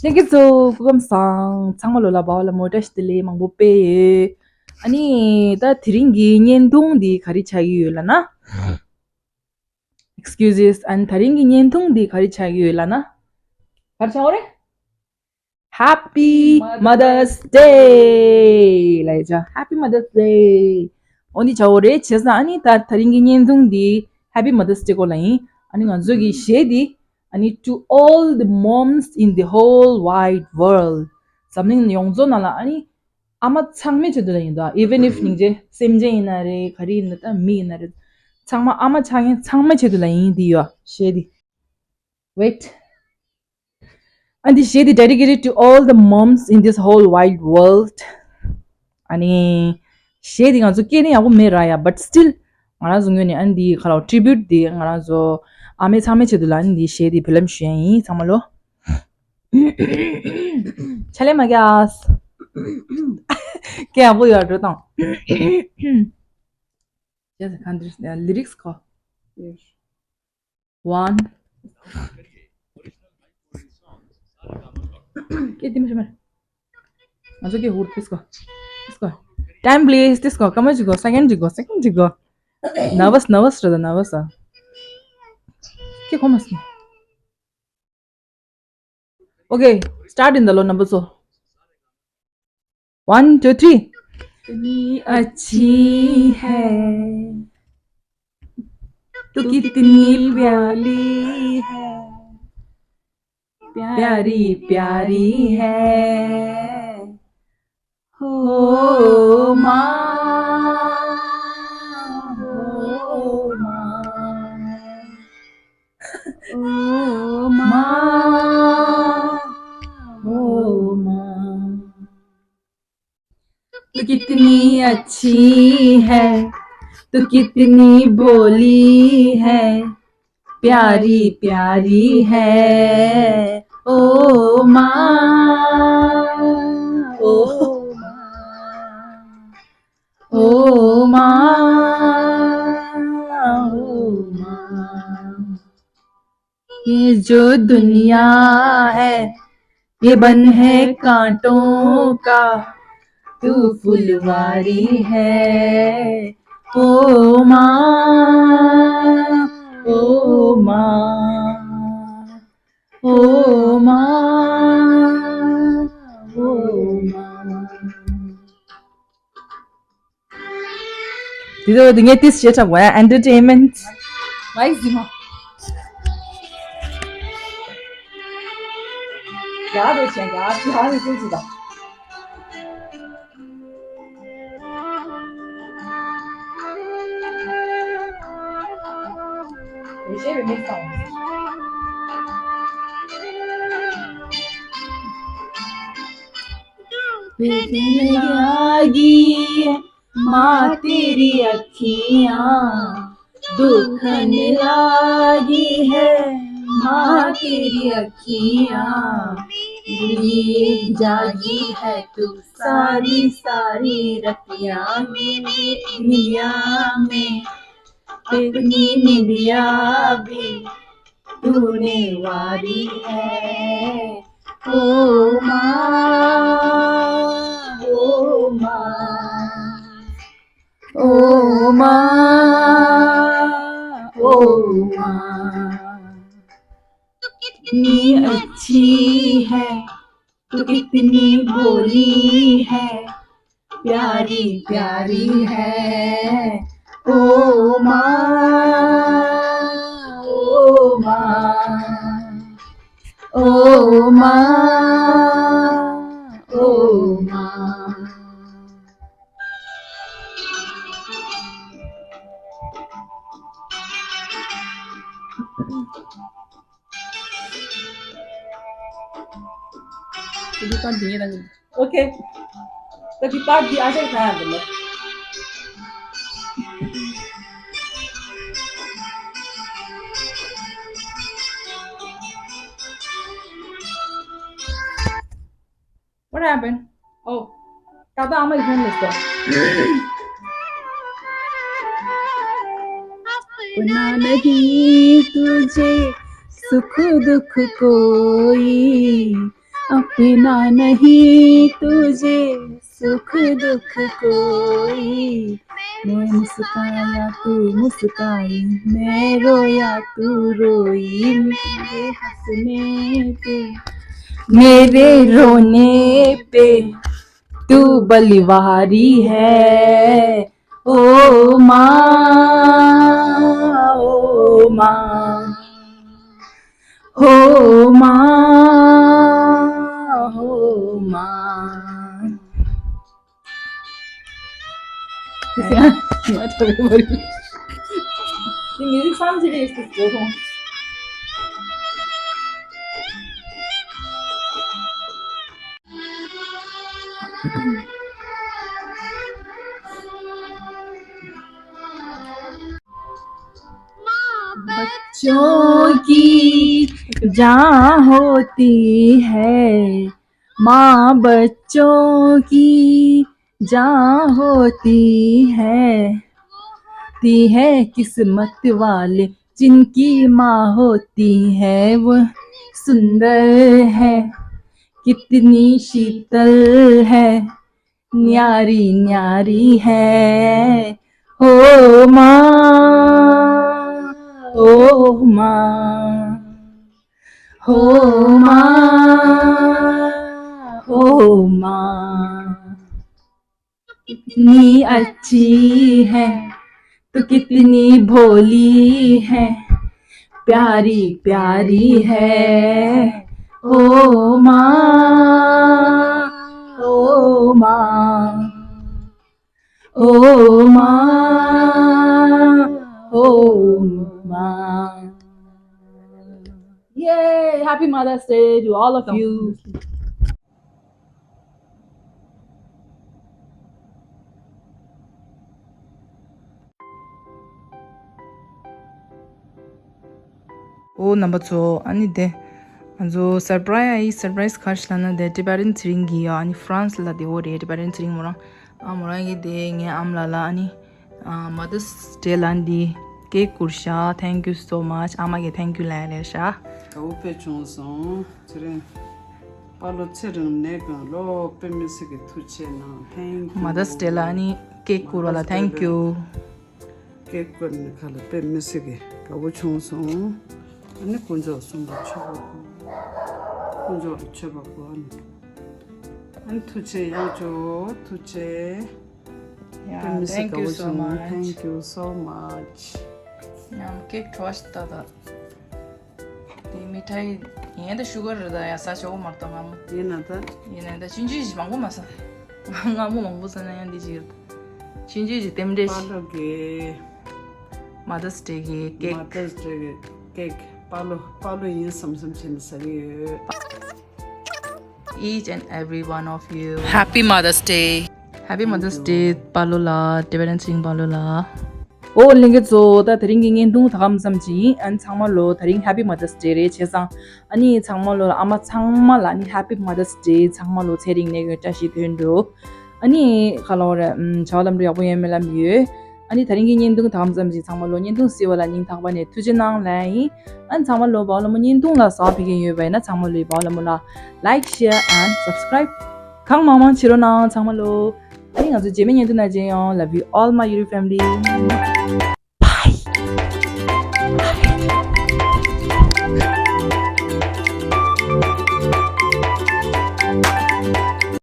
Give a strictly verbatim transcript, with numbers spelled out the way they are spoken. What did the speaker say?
ལྷན་རྒྱས་ཚོ་སྐུ་ཁམས་བཟང་། ཚང་མ་ལོ་ལ་བ་བ་ལ་མོ་བཀྲ་ཤིས་བདེ་ལེགས་མང་པོ་སྤེལ་ཡོད། ཨ་ནི་ད་དེ་རིང་གི་བརྙན་ཐུང་འདི་ག་རེ་ཆགས་ཀྱི་ཡོད་ལབ་ན། Excuses. ཨ་ནི་ད་རིང་གི་བརྙན་ཐུང་འདི་ག་རེ་ཆགས་ཀྱི་ཡོད་ལབ་ན། ག་རེ་ཆགས་ཡོད་རེད། Happy Mother's Day ལབ་ཡ། Happy Mother's Day. འོ་འདི་བྱ་འོ་རེད། བྱས་ཙང་ཨ་ནི་ད་ད་རིང་གི་བརྙན་ཐུང་འདི་Happy Mother's Day སྐོར་ལ་ཡིན། ཨ་ནི་ང་ཚོ་གི་གཞས་འདི་ཨ་ནི to all the moms in the whole wide world. འཛམ་གླིང་ཡོངས་རྫོགས་ནང་ལ་ཨ་ནི་ཨ་མ་ཚང་མའི་ཆེད་དུ་ལ་ཡིན་ད། Even if སྙིང་རྗེ་སེམས་ཅན་ཡིན་ན་རེད། ག་རེ་ཡིན་ན་ད་མི་ཡིན་ན་རེད། ཚང་མ་ཨ་མ་ཆགས་མཁན་ཚང་མའི་ཆེད་དུ་ལ་ཡིན། འདི་ཡོད་གཞས་འདི། Wait. And this shade is dedicated to all the moms in this whole wide world. ཨ་ནི་གཞས་འདི་ང་ཚོ་སྐད་ནི་ཡག་པོ་མེད་ར་ཡ། But still ང་རང་ཚོ་ངོས་ནས་ཨ་ནི་འདི་ག་ལ་tribute འདི་ང་རང་ཚོ་ཨ་མའི་ཚང་མའི་ཆེད་དུ་ལ་ཨ་ནི་འདི་གཞས་འདི་འབུལ་ལམ་ཞུ་ཡ་ཡིན། ཚང་མ་ལོ། ཆ་ལེ་མ་རྒྱག་སྐད་ཡག་པོ་ཡོད་འགྲོ་དང་། Yes, གང་འདྲ་lyrics ཁོ། One. སྐད་དེ་མི་ཤེས་མ། ང་ཚོ་སྐད་ཧུར་ཏིས་ཀོ། ཏིས་ཀོ། Time please. ཏིས་ཀོ། སྐར་མ་གཅིག་གོ། སེ་ཀེན་གཅིག་གོ། སེ་ཀེན་གཅིག་གོ། Nervous, nervous རེད་ད། Nervous ཨ། སྐད་གོ་མ་སོང་། Okay, start in the low number so. One, two, three. कितनी अच्छी है, तू कितनी प्यारी है, प्यारी प्यारी है। हो माँ, हो माँ, ओ माँ, ओ माँ। तू कितनी अच्छी है, तू कितनी भोली है, प्यारी प्यारी है। ओ माँ, ओ माँ, ओ माँ, ओ माँ। ये जो दुनिया है, ये बन है कांटों का, तू फुलवारी है। ओ माँ, ओ माँ, ओ माँ, ओ माँ। འདི་ཚོ་འདི་ངས་ཏིས་བྱེད་ཆོག་པ། Entertainment. མ་ཡིག་ཟིན་མ། ཡག་རེད་བྱས། ཡག་ཡག་རེད་ཅེས་ཟེར་ད། རེ་ཞེས་པའི་མིག་དང་། माँ तेरी अखियाँ दुखन लागी है, माँ तेरी अखियाँ मेरी जागी है। तू सारी सारी रतियाँ मेरी निंदिया में, अपनी निंदिया भी तूने वारी है। ओ माँ, ओ माँ, ओ माँ, ओ माँ। तू कितनी अच्छी है, तू कितनी भोली है, प्यारी प्यारी है। ओ माँ, ओ माँ, ओ माँ, ओ माँ। Okay. Tadi pagi ada kan? What happened? Oh, Tata Ama is homeless though. अपना नहीं तुझे सुख दुख कोई, अपना नहीं तुझे सुख दुख कोई। मैं मुस्काया तू मुस्काई, मैं रोया तू रोई, मेरे हंसने पे, मेरे रोने पे तू बलिहारी है। ओ माँ, ओ माँ, ओ माँ, ओ माँ। म्यूजिक सामझ रही है इसको। बच्चों की जहाँ होती है, माँ बच्चों की जहाँ होती है, ती है किस्मत वाले जिनकी माँ होती है, वो सुंदर है, कितनी शीतल है, न्यारी न्यारी है। हो माँ, ओ माँ, हो माँ, ओ माँ। कितनी अच्छी है, तो कितनी भोली है, प्यारी प्यारी है। ओ माँ, ओ माँ, ओ माँ, ओ माँ। Yay! Happy Mother's Day to all of you. ཨོ་རྣམ་པ་ཚོ། ཨ་ནི་དེ་ང་ཚོ་སར་པ་རའི་ཨ་ཡི་སར་པ་རའི་ག་རེ་ལབ་ན། དེ་ཊི་བེ་ཊན་ཚེ་རིང་གི་ཡོད། ཨ་ནི་ཧྥ་རན་སི་ལ་དེ་འོ་རེད། ཊི་བེ་ཊན་ཚེ་རིང་མོ་རང་། ཨ་མོ་རང་གིས་དེ་ངའི་ཨ་མ་ལགས་ལ་ཨ་ནི་ཨ་Mother's Day ལ་འདི་ཀེག་བསྐུར་ཤག Thank you so much. ཨ་མ་གིས་thank you ལབ་རེད་ཤག་དགའ་བོ་དཔེ་བྱུང་སོང་། ཚེ་རིང་། པ་ལོ་ཚེ་རིང་ནས་གང་ལོ་དཔེ་མི་སྲིད་ཀྱི་ཐུགས་རྗེ་གནང་། Thank you. Mother's Day ལ་ཨ་ནི་ཀེག་བསྐུར་བ་ལ་Thank you. ཀེག་བསྐུར་ནས་ཁ་ལ་དཔེ་མི་སྲིད་ཀྱི་དགའ་བོ་བྱུང་སོང་། ཨ་ནི་དཀོན་མཆོག་གསུམ་ལ་མཆོད་པ་ཕུལ། དཀོན་མཆོག་ལ་མཆོད་པ་ཕུལ། ཨ་ནི། ཨ་ནི་ཐུགས་རྗེ་ཡག་བྱོས། ཐུགས་རྗེ། Yeah, དཔེ་མི་སྲིད་དགའ་བོ་བྱུང་། Thank you so much. Thank you so much. ཡང་ཀེག་བྲོ་བ་ཞིག་ལྟ་ད། དེ་མི་ཐའི་ཡན་ད་ཤུ་གར་རེད་ད། ཡ་ས་ཆོག་མ་གཏོགས་མངར་མོ། ཡིན་ན་ད། ཡིན་ན་ད་ཅིན་ཅི་ཞིག་མང་པོ་མ་ཟ། མངར་མོ་མང་པོ་ཟ་ན་ཡང་འདི་ཅིག་རེད། ཅིན་ཅི་ཞིག་རྟེན་འབྲེལ་པ་ཞིག་ལོ་གི་Mother's Day གི་ཀེག Mother's Day གི་ཀེག་པ་ལོ། པ་ལོ་ཡིན་བསམ་བསམ་བྱས་ནས་ཟ་གི་ཡོད། Each and every one of you. Happy Mother's Day. Happy Mother's Day. པ་ལོ་ལ། ཊི་བེ་ཊན་ཚེ་རིང་པ་ལོ་ལ། ཨོ་ལྷན་རྒྱས་ཚོ། ད་དེ་རིང་གི་བརྙན་ཐུང་ད་ག་ཙམ་ཅིག་ཡིན། ཨ་ནི་ཚང་མ་ལོ་དེ་རིང་Happy Mother's Day རེད། བྱས་ཙང་ཨ་ནི་ཚང་མ་ལོ་ལ། ཨ་མ་ཚང་མ་ལ་ཨ་ནི་Happy Mother's Day ཚང་མ་ལོ་ཚེ་རིང་ནས་ཀྱི་བཀྲ་ཤིས་དོན་འགྲུབ། ཨ་ནི་ག་ལབ་དགོས་རེད། ཨམ། བྱ་བ་ལམ་འགྲོ་ཡག་པོ་ཡོང་སྨོན་ལམ་ཡོད། ཨ་ནི་དེ་རིང་གི་བརྙན་ཐུང་ད་ག་ཙམ་ཅིག་ཚང་མ་ལོ་བརྙན་ཐུང་གཟིགས་པ་ལ་སྙིང་ཐག་པ་ནས་ཐུགས་རྗེ་གནང་ལབ་ཡིན། ཨ་ནི་ཚང་མ་ལོ་བའོ་ལ་མོ་བརྙན་ཐུང་ལ་གཟིགས་ཕེབས་མཁན་ཡོད་པ་ཡིན་ན་ཚང་མ་ལོ་བའོ་ལ་མོ་ལ་Like, Share and Subscribe གང་མང་མང་བྱེད་རོགས་གནང་། ཚང་མ་ལོ། ཨ་ནི་ང་ཚོ་རྗེས་མའི་བརྙན་ཐུང་ནང་མཇལ་ཡོང་། Love you all my YouTube family.